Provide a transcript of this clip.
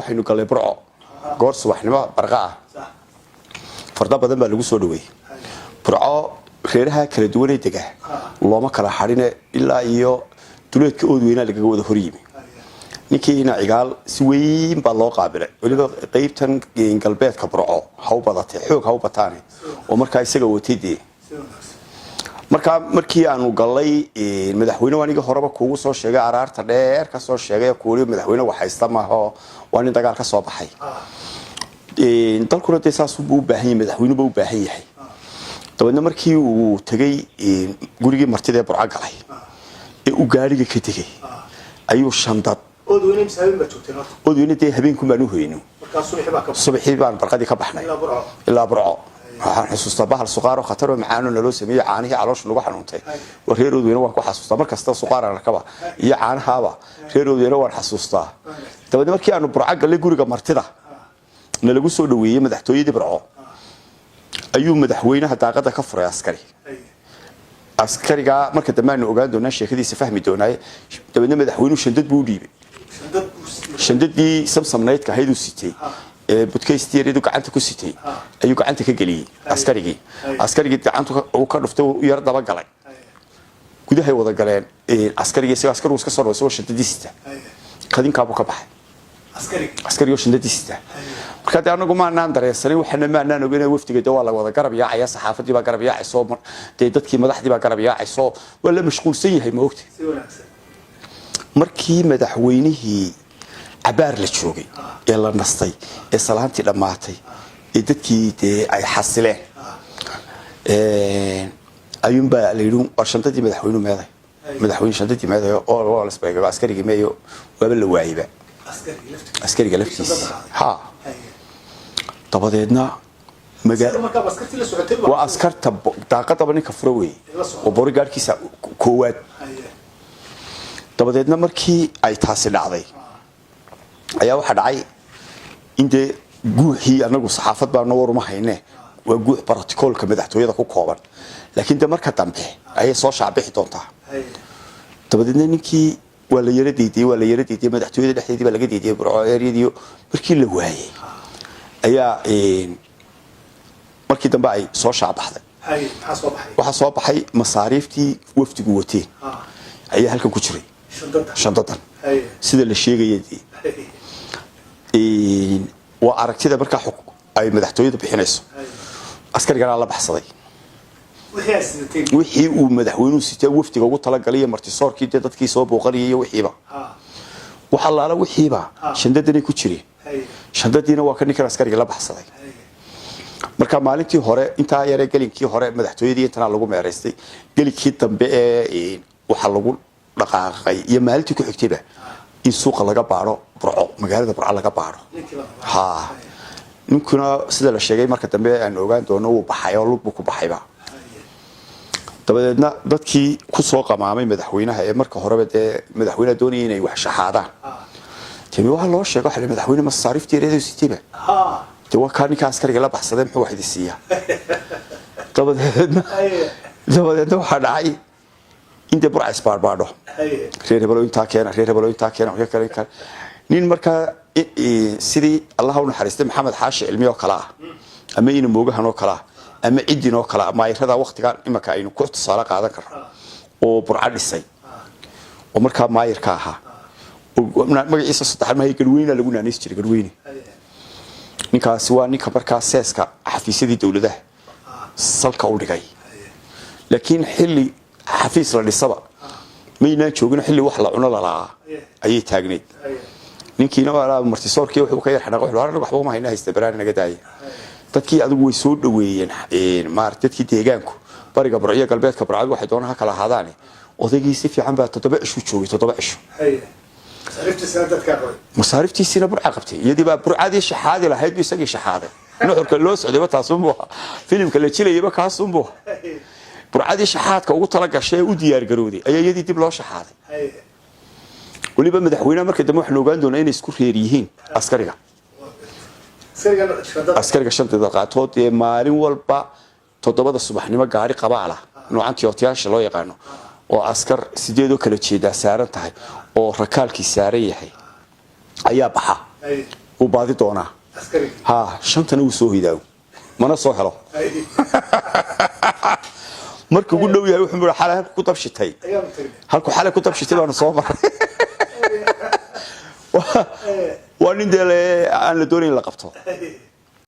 Waxaynu galnay Burco goor subaxnimo barqa ah. Farda badan baa lagu soo dhaweeyey Burco. Reeraha kala duwanee dega looma kala xadhine, ilaa iyo duleedka Oodweynaa lagaga wada horyimi. Ninkii ina Cigaal si weyn baa loo qaabilay, weliba qeybtan galbeedka Burco ha u badatay, xoog ha u bataane, oo markaa isaga watay dee. Markaa markii aanu galnay, madaxweyne anigii horeba kuugu soo sheegay, araarta dheer ka soo sheegay, kuuli madaxweyne wax haysta maaho, waa nin dagaal ka soo baxay. Dalkuna dee saasubuu u baahan yahay, madaxweynuba u baahan yahay. Dabeedna markii uu tegey gurigii martida ee Burco galay ee uu gaariga ka tegey, ayuu shandad Oodweyne dee habeenkun baan u hoyno, subaxii baan barqadii ka baxnay ilaa Burco. Waxaan xusuustaa bahal suqaaro khataroo macaano naloo sameeyey, caanihii caloosha nagu xanuuntay. Waa reer Oodweyne, waan ku xasuustaa mar kasta suqaar arkaba iyo caanahaaba, reer Oodweyne waan xasuustaa. Dabeedna markii aanu Burco gallay, guriga martida nalagu soo dhaweeyey, madaxtooyadii Burco, ayuu madaxweynaha daaqada ka furay askari. Askarigaa marka dambe aanu ogaan doonaa, sheekadiisa fahmi doonaaye. Dabeedna madaxweynuhu shandad buu u dhiibay, shandadii samsamnaydka ahayd uu sitay ee budkaystiyareedu gacanta ku sitay ayuu gacanta ka geliyey askarigii. Askarigii gacanta uu ka dhuftay, uu yar dabagalay, gudahay wada galeen. Askarigii isaga, askarigu iska soo dhaw isagoo shandadii sita, kadinkaabuu ka baxay askarigoo shandadii sita. Marka dee anagu maanaan dareensanin, waxana maanaan ogeyn wafdiga dee waa la wada garab yaacaya, saxaafadii baa garab yaacayso, dee dadkii madaxdii baa garab yaacayso, waa la mashquulsan yahay, ma ogta. Markii madaxweynihii cabaar la joogay ee la nastay ee salaantii dhammaatay ee dadkii dee ay xasileen, ayuunbaa la yidhi, "War, shandadii madaxweynuhu meeday? Madaxweyne shandadii meeday?" Oo lasbeegay, askarigii meeyo, waaba la waayeyba askariga laftiisa. Ha, dabadeedna waa askarta daaqadaba ninka fura weeye oo bodyguardkiisa koowaad. Dabadeedna markii ay taasi dhacday ayaa waxaa dhacay in dee guuxii, anagu saxaafad baana war uma hayne, waa guux brotocoolka madaxtooyada ku kooban, laakiin de marka dambe ayay soo shaacbixi doontaa. Dabadeedna ninkii waa la yaro diidiyey, waa la yaro diidiyey, madaxtooyada dhexdeedii baa laga diidiyey, Burco eryadii. Markii la waayey ayaa markii dambe ay soo shaacbaxday. Waxaa soo baxay masaariiftii wafdigu wateen ayaa halkan ku jiray shandadan, sida la sheegaya dee waa aragtida markaa ay madaxtooyadu bixinayso. Askarigana la baxsaday wixii uu madaxweynuhu sitee wafdiga ugu talagalay iyo martisoorkii dee dadkii soo booqanayay iyo wixiiba, wax allaala wixiiba shandadanay ku jireen. Shandadiina waa ka ninkan askariga la baxsaday. Marka maalintii hore intaa yaree gelinkii hore madaxtooyadii intanaa lagu meeraystay. Gelinkii dambe ee waxaa lagu dhaqaaqay iyo maalintii ku xigtayba in suuqa laga baaro Burco, magaalada Burco laga baaro. Ha, ninkuna sida la sheegay, marka dambe aan ogaan doono, wuu baxay oo lug buu ku baxayba. Dabadeedna dadkii kusoo qamaamay madaxweynaha ee marka horeba dee madaxweynaha doonayay inay wax shaxaadaan timi, waxaa loo sheegay, waxa la madaxweyne masaariiftii yareedu sitayba dee waa kaa ninka askariga la baxsaday, muxuu wax idin siiyaa? Dabadeedna waxaa dhacay in dee Burca isbaarbaadho, reer hebelo intaa keena, reer hebelo intaa keena, wax kale kale. Nin markaa sidii Allaha u naxariistay Maxamed Xaashi Cilmi oo kale ah, ama ina Moogahan oo kale ah, ama ciddin oo kale ah, maayirada waqtigan imanka aynu ku tusaale qaadan karno, oo Burco dhisay oo markaa maayirka ahaa, magaciisa saddexaad mahay, Garweyna lagu naanays jiray, Garweyne. Ninkaasi waa ninka markaa seeska xafiisyadii dowladaha salka u dhigay, laakiin xilli xafiis la dhisaba maynaan joogin, xilli wax la cuno lalaa ayay taagnayd. Ninkiina waa martisoorkii wuxuu ka yar xanaaqay, wuxuu anaga waxba uma hayna, haysta baraan naga daaya. Dadkii adigu way soo dhaweeyeen, maarata dadkii deegaanku, bariga Burco iyo galbeedka Burcad waxay doonaan ha kala ahaadaane, odaygii si fiican baa 7 cishu joogay, 7 cisho. Masaariftiisiina Burca qabtay, iyadii baa Burcadii shaxaadi lahayd bu isagii shaxaaday. Nuxurka loo socdayba taasunbu ahaa, filimka la jilayaba kaasunbu ahaa. Burcadii shaxaadka ugu tala gashay ee u diyaar garowday ayaa iyadii dib loo shaxaaday. Weliba madaxweynaha marka dambe waxaan ogaan doonaa inay isku reer yihiin askariga, askariga shantida qaatood ee maalin walba 7da subaxnimo gaari qabaala noocan tiyootayaasha loo yaqaano oo askar sideedoo kala jeedaa saaran tahay oo rakaalkii saaran yahay ayaa baxa. Wuu baadi doonaa. Ha, 5-tana wuu soo hoydaago, mana soo helo. Markuu ugu dhow yahay wuxuu yidhi, "Xalay halku ku dabshitay, halku xalay ku dabshitay baanu soo maray." Waa nin dee aan la doonayn la qabto.